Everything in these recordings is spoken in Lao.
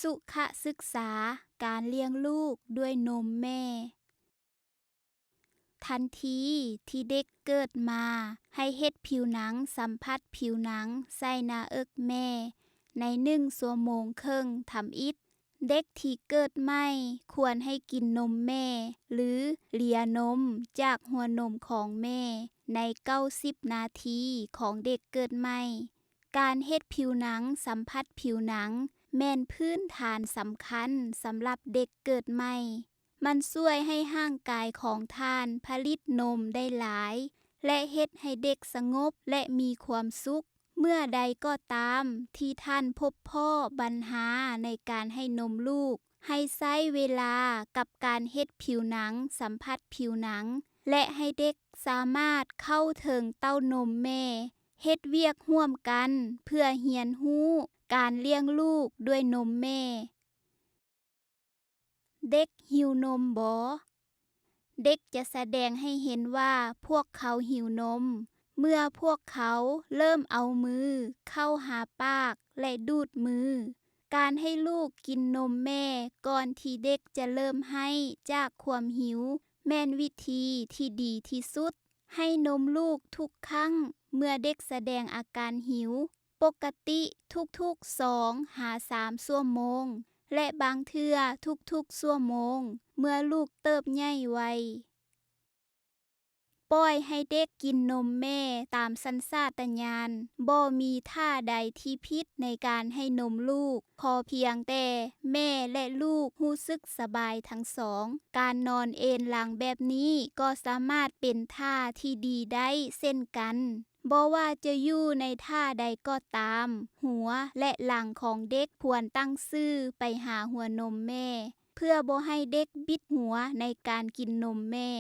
ສຸຂະສຶກສາ ການລ້ຽງລູກດ້ວຍນົມແມ່. ທັນທີທີ່ເດັກເກີດມາ, ໃຫ້ເຮັດຜິວໜັງສຳຜັດຜິວໜັງໃສ່ໜ້າເອິກແມ່ໃນໜຶ່ງຊົ່ວໂມງເຄິ່ງທຳອິດ. ເດັກທີ່ເກີດໃໝ່ຄວນໃຫ້ກິນນົມແມ່ ຫຼື ເລຍນົມຈາກຫົວນົມຂອງແມ່ໃນເກົ້າສິບນາທີຂອງເດັກເກີດໃໝ່. ການເຮັດຜິວໜັງສຳຜັດຜິວໜັງແມ່ນພື້ນຖານສຳຄັນສຳລັບເດັກເກີດໃໝ່. ມັນຊ່ວຍໃຫ້ຮ່າງກາຍຂອງທ່ານຜະລິດນົມໄດ້ຫຼາຍ ແລະ ເຮັດໃຫ້ເດັກສະຫງົບ ແລະ ມີຄວາມສຸກ. ເມື່ອໃດກໍຕາມທີ່ທ່ານພົບພໍ້ບັນຫາໃນການໃຫ້ນົມລູກ, ໃຫ້ໃຊ້ເວລາກັບການເຮັດຜິວໜັງສຳຜັດຜິວໜັງ ແລະ ໃຫ້ເດັກສາມາດເຂົ້າເຖິງເຕົ້ານົມແມ່, ເຮັດວຽກຮ່ວມກັນເພື່ອຮຽນຮູ້ການລ້ຽງລູກດ້ວຍນົມແມ່. ເດັກຫິວນົມບໍ? ເດັກຈະສະແດງໃຫ້ເຫັນວ່າພວກເຂົາຫິວນົມ ເມື່ອພວກເຂົາເລີ່ມເອົາມືເຂົ້າຫາປາກ ແລະ ດູດມື. ການໃຫ້ລູກກິນນົມແມ່ກ່ອນທີ່ເດັກຈະເລີ່ມໄຫ້ຈາກຄວາມຫິວ ແມ່ນວິທີທີ່ດີທີ່ສຸດ. ໃຫ້ນົມລູກທຸກຄັ້ງເມື່ອເດັກສະແດງອາການຫິວ, ປົກກະຕິທຸກໆສອງຫາສາມຊົ່ວໂມງ ແລະ ບາງເທື່ອທຸກໆຊົ່ວໂມງ ເມື່ອລູກເຕີບໃຫຍ່ໄວ. ປ່ອຍໃຫ້ເດັກກິນນົມແມ່ຕາມສັນຊາດຕະຍານ, ບໍ່ມີທ່າໃດທີ່ຜິດໃນການໃຫ້ນົມລູກ, ຂໍພຽງແຕ່ແມ່ ແລະ ລູກຮູ້ສຶກສະບາຍທັງສອງ. ການນອນເອນຫຼັງແບບນີ້ກໍສາມາດເປັນທ່າທີ່ດີໄດ້ເຊັ່ນກັນ. ບໍ່ວ່າຈະຢູ່ໃນທ່າໃດກໍຕາມ, ຫົວ ແລະ ຫຼັງຂອງເດັກຄວນຕັ້ງຊື່ໄປຫາຫົວນົມແມ່ ເພື່ອບໍ່ໃຫ້ເດັກບິດຫົວໃນການກິນນົມແມ່.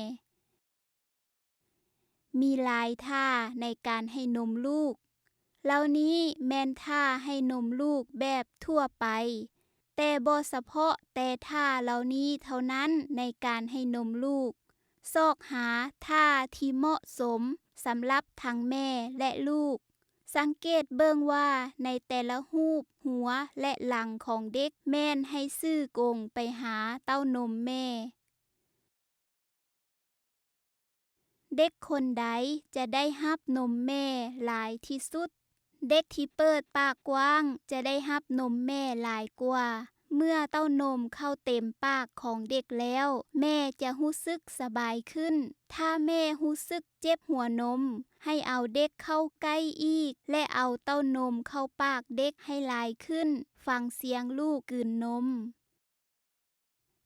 ມີຫຼາຍທ່າໃນການໃຫ້ນົມລູກ. ເຫຼົ່ານີ້ແມ່ນທ່າໃຫ້ນົມລູກແບບທົ່ວໄປ, ແຕ່ບໍ່ສະເພາະແຕ່ທ່າເຫຼົ່ານີ້ເທົ່ານັ້ນໃນການໃຫ້ນົມລູກ. ຊອກຫາທ່າທີ່ເໝາະສົມສຳລັບທັງແມ່ ແລະ ລູກ. ສັງເກດເບິ່ງວ່າໃນແຕ່ລະຮູບ, ຫົວ ແລະ ຫຼັງຂອງເດັກແມ່ນໃຫ້ຊື່ກົງໄປຫາເຕົ້ານົມແມ່. ເດັກຄົນໃດຈະໄດ້ຮັບນົມແມ່ຫຼາຍທີ່ສຸດ? ເດັກທີ່ເປີດປາກກວ້າງຈະໄດ້ຮັບນົມແມ່ຫຼາຍກວ່າ. ເມື່ອເຕົ້ານົມເຂົ້າເຕັມປາກຂອງເດັກແລ້ວ, ແມ່ຈະຮູ້ສຶກສະບາຍຂຶ້ນ. ຖ້າແມ່ຮູ້ສຶກເຈັບຫົວນົມ, ໃຫ້ເອົາເດັກເຂົ້າໃກ້ອີກ ແລະ ເອົາເຕົ້ານົມເຂົ້າປາກເດັກໃຫ້ຫຼາຍຂຶ້ນ. ຟັງສຽງລູກກືນນົມ.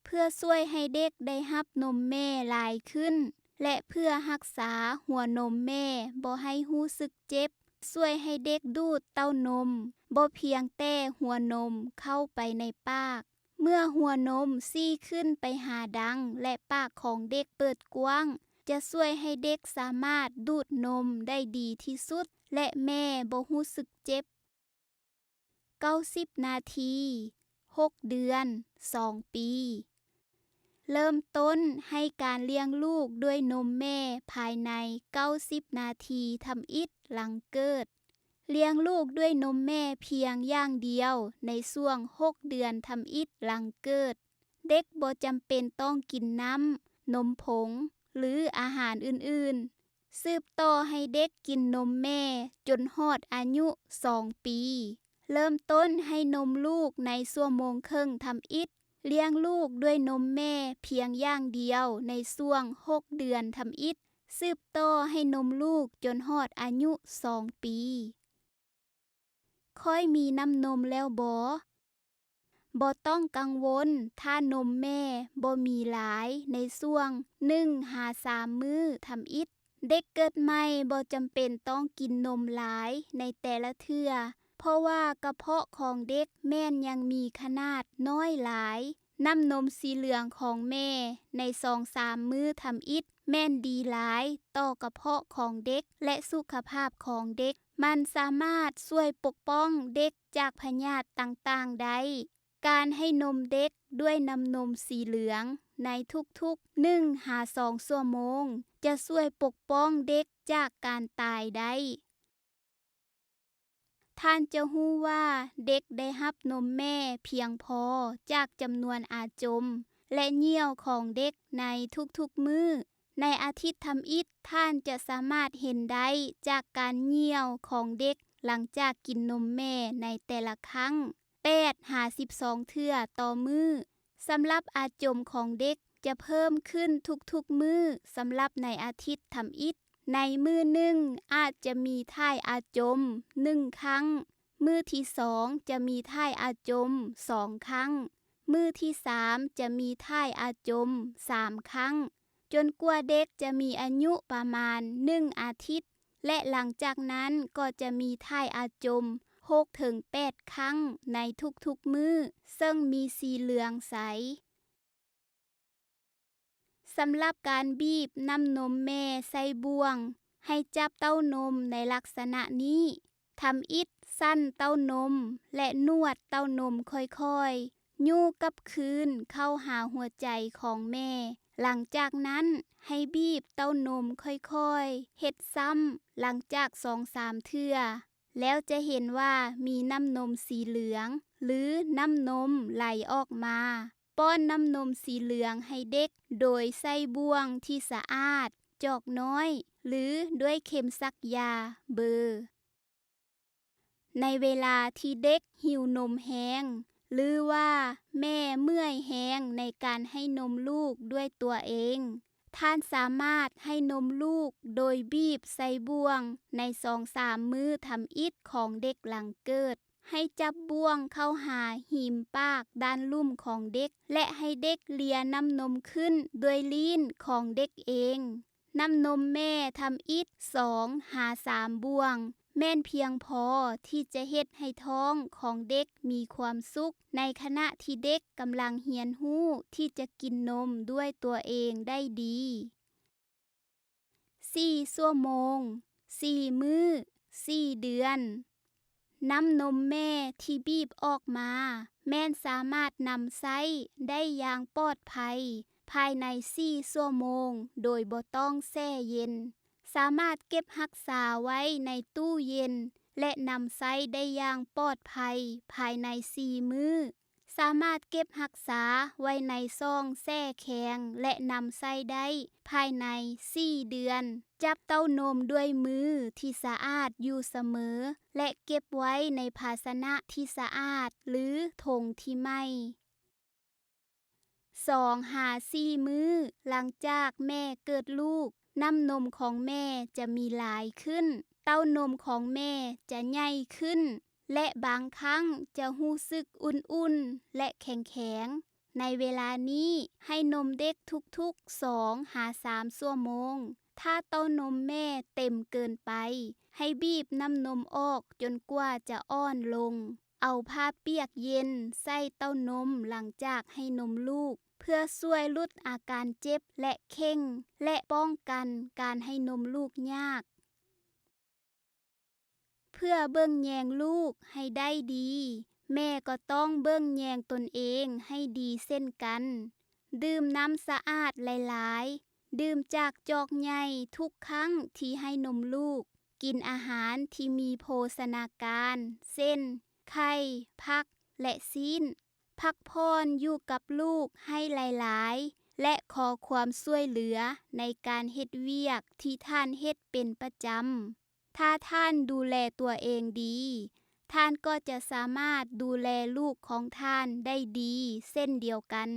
ເພື່ອຊ່ວຍໃຫ້ເດັກໄດ້ຮັບນົມແມ່ຫຼາຍຂຶ້ນ ແລະ ເພື່ອຮັກສາຫົວນົມແມ່ບໍ່ໃຫ້ຮູ້ສຶກເຈັບ, ຊ່ວຍໃຫ້ເດັກດູດເຕົ້ານົມ, ບໍ່ພຽງແຕ່ຫົວນົມເຂົ້າໄປໃນປາກ. ເມື່ອຫົວນົມຊີ້ຂຶ້ນໄປຫາດັງ ແລະ ປາກຂອງເດັກເປີດກວ້າງ, ຈະຊ່ວຍໃຫ້ເດັກສາມາດດູດນົມໄດ້ດີທີ່ສຸດ ແລະ ແມ່ບໍ່ຮູ້ສຶກເຈັບ. ເກົ້າສິບນາທີ, ຫົກເດືອນ, ສອງປີ. ເລີ່ມຕົ້ນໃຫ້ການລ້ຽງລູກດ້ວຍນົມແມ່ພາຍໃນເກົ້າສິບນາທີທຳອິດຫຼັງເກີດ. ລ້ຽງລູກດ້ວຍນົມແມ່ພຽງຢ່າງດຽວໃນຊ່ວງຫົກເດືອນທຳອິດຫຼັງເກີດ. ເດັກບໍ່ຈຳເປັນຕ້ອງກິນນ້ຳ, ນົມຜົງ ຫຼື ອາຫານອື່ນໆ. ສືບຕໍ່ໃຫ້ເດັກກິນນົມແມ່ຈົນຮອດອາຍຸສອງປີ. ເລີ່ມຕົ້ນໃຫ້ນົມລູກໃນຊົ່ວໂມງເຄິ່ງທຳອິດ. ລ້ຽງລູກດ້ວຍນົມແມ່ພຽງຢ່າງດຽວໃນຊ່ວງຫົກເດືອນທຳອິດ. ສືບຕໍ່ໃຫ້ນົມລູກຈົນຮອດອາຍຸສອງປີ. ຂ້ອຍມີນ້ຳນົມແລ້ວບໍ? ບໍ່ຕ້ອງກັງວົນຖ້ານົມແມ່ບໍ່ມີຫຼາຍໃນຊ່ວງໜຶ່ງຫາສາມມື້ທຳອິດ. ເດັກເກີດໃໝ່ບໍ່ຈຳເປັນຕ້ອງກິນນົມຫຼາຍໃນແຕ່ລະເທື່ອ, ເພາະວ່າກະເພາະຂອງເດັກແມ່ນຍັງມີຂະໜາດນ້ອຍຫຼາຍ. ນ້ຳນົມສີເຫຼືອງຂອງແມ່ໃນສອງສາມມື້ທຳອິດແມ່ນດີຫຼາຍຕໍ່ກະເພາະຂອງເດັກ ແລະ ສຸຂະພາບຂອງເດັກ. ມັນສາມາດຊ່ວຍປົກປ້ອງເດັກຈາກພະຍາດຕ່າງໆໄດ້. ການໃຫ້ນົມເດັກດ້ວຍນ້ຳນົມສີເຫຼືອງໃນທຸກໆໜຶ່ງຫາສອງຊົ່ວໂມງ ຈະຊ່ວຍປົກປ້ອງເດັກຈາກການຕາຍໄດ້. ທ່ານຈະຮູ້ວ່າເດັກໄດ້ຮັບນົມແມ່ພຽງພໍຈາກຈຳນວນອາຈົມ ແລະ ຍ່ຽວຂອງເດັກໃນທຸກໆມື້. ໃນອາທິດທຳອິດ, ທ່ານຈະສາມາດເຫັນໄດ້ຈາກການຍ່ຽວຂອງເດັກຫຼັງຈາກກິນນົມແມ່ໃນແຕ່ລະຄັ້ງ ແປດຫາສິບສອງເທື່ອຕໍ່ມື້. ສຳລັບອາຈົມຂອງເດັກຈະເພີ່ມຂຶ້ນທຸກໆມື້ສຳລັບໃນອາທິດທຳອິດ. ໃນມື້ໜຶ່ງອາດຈະມີຖ່າຍອາຈົມໜຶ່ງຄັ້ງ, ມື້ທີສອງຈະມີຖ່າຍອາຈົມສອງຄັ້ງ, ມື້ທີສາມຈະມີຖ່າຍອາຈົມສາມຄັ້ງ, ຈົນກວ່າເດັກຈະມີອາຍຸປະມານໜຶ່ງອາທິດ ແລະ ຫຼັງຈາກນັ້ນກໍຈະມີຖ່າຍອາຈົມຫົກເຖິງແປດຄັ້ງໃນທຸກໆມື້, ເຊິ່ງມີສີເຫຼືອງໃສ. ສຳລັບການບີບນ້ຳນົມແມ່ໃສ່ບ່ວງ, ໃຫ້ຈັບເຕົ້ານົມໃນລັກສະນະນີ້. ທຳອິດສັ້ນເຕົ້ານົມ ແລະ ນວດເຕົ້ານົມຄ່ອຍໆ, ຍູ້ກັບຄືນເຂົ້າຫາຫົວໃຈຂອງແມ່. ຫຼັງຈາກນັ້ນໃຫ້ບີບເຕົ້ານົມຄ່ອຍໆ, ເຮັດຊ້ຳຫຼັງຈາກສອງສາມເທື່ອ, ແລ້ວຈະເຫັນວ່າມີນ້ຳນົມສີເຫຼືອງ ຫຼື ນ້ຳນົມໄຫຼອອກມາ. ປ້ອນນ້ຳນົມສີເຫຼືອງໃຫ້ເດັກໂດຍໃຊ້ບ່ວງທີ່ສະອາດ, ຈອກນ້ອຍ ຫຼື ດ້ວຍເຂັມສັກຢາເບີ. ໃນເວລາທີ່ເດັກຫິວນົມແຮງ ຫຼືວ່າແມ່ເມື່ອຍແຮງໃນການໃຫ້ນົມລູກດ້ວຍຕົວເອງ, ທ່ານສາມາດໃຫ້ນົມລູກໂດຍບີບໃສ່ບ່ວງໃນສອງສາມມື້ທຳອິດຂອງເດັກຫຼັງເກີດ. ໃຫ້ຈັບບ່ວງເຂົ້າຫາຫີມປາກດ້ານລຸ່ມຂອງເດັກ ແລະ ໃຫ້ເດັກເລຍນ້ຳນົມຂຶ້ນດ້ວຍລີ້ນຂອງເດັກເອງ. ນ້ຳນົມແມ່ທຳອິດສອງຫາສາມບ່ວງ ແມ່ນພຽງພໍທີ່ຈະເຮັດໃຫ້ທ້ອງຂອງເດັກມີຄວາມສຸກ ໃນຂະນະທີ່ເດັກກຳລັງຮຽນຮູ້ທີ່ຈະກິນນົມດ້ວຍຕົວເອງໄດ້ດີ. ສີ່ຊົ່ວໂມງ, ສີ່ມື້, ສີ່ເດືອນ. ນ້ຳນົມແມ່ທີ່ບີບອອກມາ ແມ່ນສາມາດນຳໃຊ້ໄດ້ຢ່າງປອດໄພພາຍໃນສີ່ຊົ່ວໂມງໂດຍບໍ່ຕ້ອງແຊ່ເຢັນ. ສາມາດເກັບຮັກສາໄວ້ໃນຕູ້ເຢັນ ແລະ ນຳໃຊ້ໄດ້ຢ່າງປອດໄພພາຍໃນສີ່ມື້. ສາມາດເກັບຮັກສາໄວ້ໃນຊ່ອງແຊ່ແຂງ ແລະ ນຳໃຊ້ໄດ້ພາຍໃນສີ່ເດືອນ. ຈັບເຕົ້ານົມດ້ວຍມືທີ່ສະອາດຢູ່ສະເໝີ ແລະ ເກັບໄວ້ໃນພາຊະນະທີ່ສະອາດ ຫຼື ຖົງທີ່ໃໝ່. ສອງຫາສີ່ມື້ຫຼັງຈາກແມ່ເກີດລູກ, ນ້ຳນົມຂອງແມ່ຈະມີຫຼາຍຂຶ້ນ, ເຕົ້ານົມຂອງແມ່ຈະໃຫຍ່ຂຶ້ນ ແລະ ບາງຄັ້ງຈະຮູ້ສຶກອຸ່ນໆ ແລະ ແຂງໆ. ໃນເວລານີ້ໃຫ້ນົມເດັກທຸກໆສອງຫາສາມຊົ່ວໂມງ. ຖ້າເຕົ້ານົມແມ່ເຕັມເກີນໄປ, ໃຫ້ບີບນ້ຳນົມອອກຈົນກວ່າຈະອ່ອນລົງ. ເອົາຜ້າປຽກເຢັນໃສ່ເຕົ້ານົມຫຼັງຈາກໃຫ້ນົມລູກ ເພື່ອຊ່ວຍຫຼຸດອາການເຈັບ ແລະ ເຄັ່ງ ແລະ ປ້ອງກັນການໃຫ້ນົມລູກຍາກ. ເພື່ອເບິ່ງແຍງລູກໃຫ້ໄດ້ດີ, ແມ່ກໍຕ້ອງເບິ່ງແຍງຕົນເອງໃຫ້ດີເຊັ່ນກັນ. ດື່ມນ້ຳສະອາດຫຼາຍໆ. ດື່ມຈາກຈອກໃຫຍ່ທຸກຄັ້ງທີ່ໃຫ້ນົມລູກ. ກິນອາຫານທີ່ມີໂພຊະນາການ ເຊັ່ນ ໄຂ່, ຜັກ ແລະ ຊີ້ນ. ພັກຜ່ອນຢູ່ກັບລູກໃຫ້ຫຼາຍໆ ແລະ ຂໍຄວາມຊ່ວຍເຫຼືອໃນການເຮັດວຽກທີ່ທ່ານເຮັດເປັນປະຈຳ. ຖ້າທ່ານດູແລຕົວເອງດີ, ທ່ານກໍຈະສາມາດດູແລລູກຂອງທ່ານໄດ້ດີເຊັ່ນດຽວກັນ.